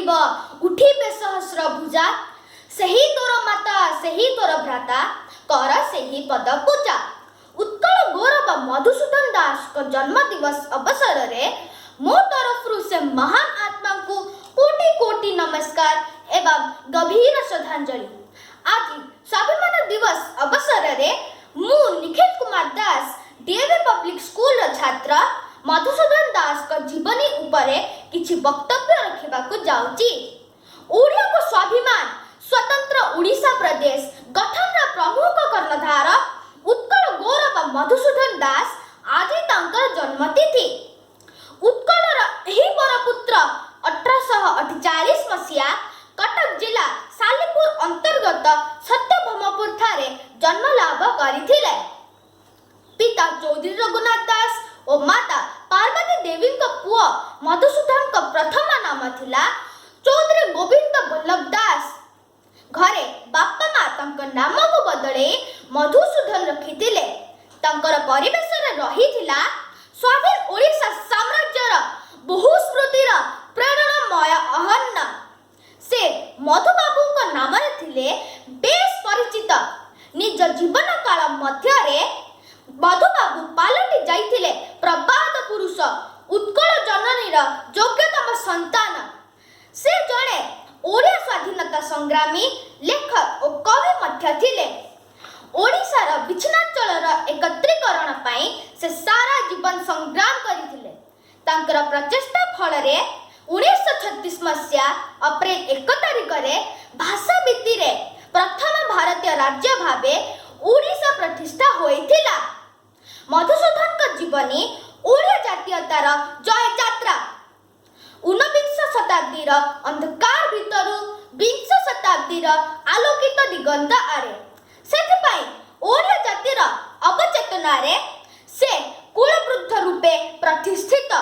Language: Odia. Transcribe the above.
କରିବ ଉଠିବେ ସହସ୍ର ଭୁଜା। ସେହି ତୋର ମାତା, ସେହି ତୋର ଭ୍ରାତା, କର ସେହି ପଦ ପୂଜା। ଉତ୍କଳ ଗୌରବ ମଧୁସୂଦନ ଦାସଙ୍କ ଜନ୍ମ ଦିବସ ଅବସରରେ ମୋ ତରଫରୁ ସେ ମହାନ ଆତ୍ମାଙ୍କୁ କୋଟି କୋଟି ନମସ୍କାର ଏବଂ ଗଭୀର ଶ୍ରଦ୍ଧାଞ୍ଜଳି। ଆଜି ସ୍ୱାଭିମାନ ଦିବସ ଅବସରରେ ମୁଁ ନିଖିଲ କୁମାର ଦାସ, ଡିଏଭି ପବ୍ଲିକ ସ୍କୁଲର ଛାତ୍ର, ମଧୁସୂଦନ ଦାସଙ୍କ ଜୀବନୀ ଉପରେ କିଛି ବକ୍ତବ୍ୟ ରଖିବାକୁ ଯାଉଛି। ଓଡ଼ିଆଙ୍କ ସ୍ୱାଭିମାନ, ସ୍ୱତନ୍ତ୍ର ଓଡ଼ିଶା ପ୍ରଦେଶ ଗଠନର ପ୍ରମୁଖ କର୍ଣ୍ଣଧାର ଉତ୍କଳ ଗୌରବ ମଧୁସୂଦନ ଦାସ, ଆଜି ତାଙ୍କର ଜନ୍ମତିଥି। ଉତ୍କଳର ଏହି ବରପୁତ୍ର 1848 ମସିହା କଟକ ଜିଲ୍ଲା ସାଲେପୁର ଅନ୍ତର୍ଗତ ସତ୍ୟଭମପୁର ଠାରେ ଜନ୍ମଲାଭ କରିଥିଲେ। ପିତା ଚୌଧୁରୀ ରଘୁନାଥ ଦାସ ଓ ମାତା ପାର୍ବତୀ ଦେବୀଙ୍କ ପୁଅ ମଧୁସୂଦନଙ୍କ ପ୍ରଥମ ନାମ ଥିଲା ଚୌଧୁରୀ ଗୋବିନ୍ଦ ବଲ୍ଲଭ ଦାସ। ଘରେ ବାପା ମା ତାଙ୍କ ନାମକୁ ବଦଳେଇ ମଧୁସୂଦନ ରଖିଥିଲେ। ତାଙ୍କର ପରିବେଶରେ ରହିଥିଲା ସ୍ୱାଧୀନ ଓଡ଼ିଶା ସାମ୍ରାଜ୍ୟର ବହୁ ସ୍ମୃତିର ପ୍ରେରଣାମୟ ଆହ୍ୱାନ। ସେ ମଧୁବାବୁଙ୍କ ନାମରେ ଥିଲେ ବେଶ ପରିଚିତ। ନିଜ ଜୀବନ କାଳ ମଧ୍ୟରେ ମଧୁବାବୁ ପାଲଟି ଯାଇଥିଲେ ପ୍ରବାଦ ପୁରୁଷ ଉତ୍କଳ ଜନନୀର ଯୋଗ୍ୟତମ ସନ୍ତାନ। ସେ ଜଣେ ଓଡ଼ିଆ ସ୍ୱାଧୀନତା ସଂଗ୍ରାମୀ, ଲେଖକ ଓ କବି ମଧ୍ୟ ଥିଲେ। ଓଡ଼ିଶାର ବିଚ୍ଛିନ୍ନାଞ୍ଚଳର ଏକତ୍ରୀକରଣ ପାଇଁ ସେ ସାରା ଜୀବନ ସଂଗ୍ରାମ କରିଥିଲେ। ତାଙ୍କର ପ୍ରଚେଷ୍ଟା ଫଳରେ 1936 ମସିହା ଅପ୍ରିଲ 1 ତାରିଖରେ ଭାଷା ଭିତ୍ତିରେ ପ୍ରଥମ ଭାରତୀୟ ରାଜ୍ୟ ଭାବେ ଓଡ଼ିଶା ପ୍ରତିଷ୍ଠା ହୋଇଥିଲା। ମଧୁସୂଦନଙ୍କ ଜୀବନୀ ଓଡ଼ିଆ ଜାତୀୟତାର ଜୟଯାତ୍ରା। ଊନବିଂଶ ଶତାବ୍ଦୀର ଅନ୍ଧକାର ଭିତରୁ ବିଂଶ ଶତାବ୍ଦୀର ଆଲୋକିତ ଦିଗନ୍ତ ଆଡ଼େ। ସେଥିପାଇଁ ଓଡ଼ିଆ ଜାତିର ଅବଚେତନାରେ ସେ କୁଳବୃଦ୍ଧ ରୂପେ ପ୍ରତିଷ୍ଠିତ।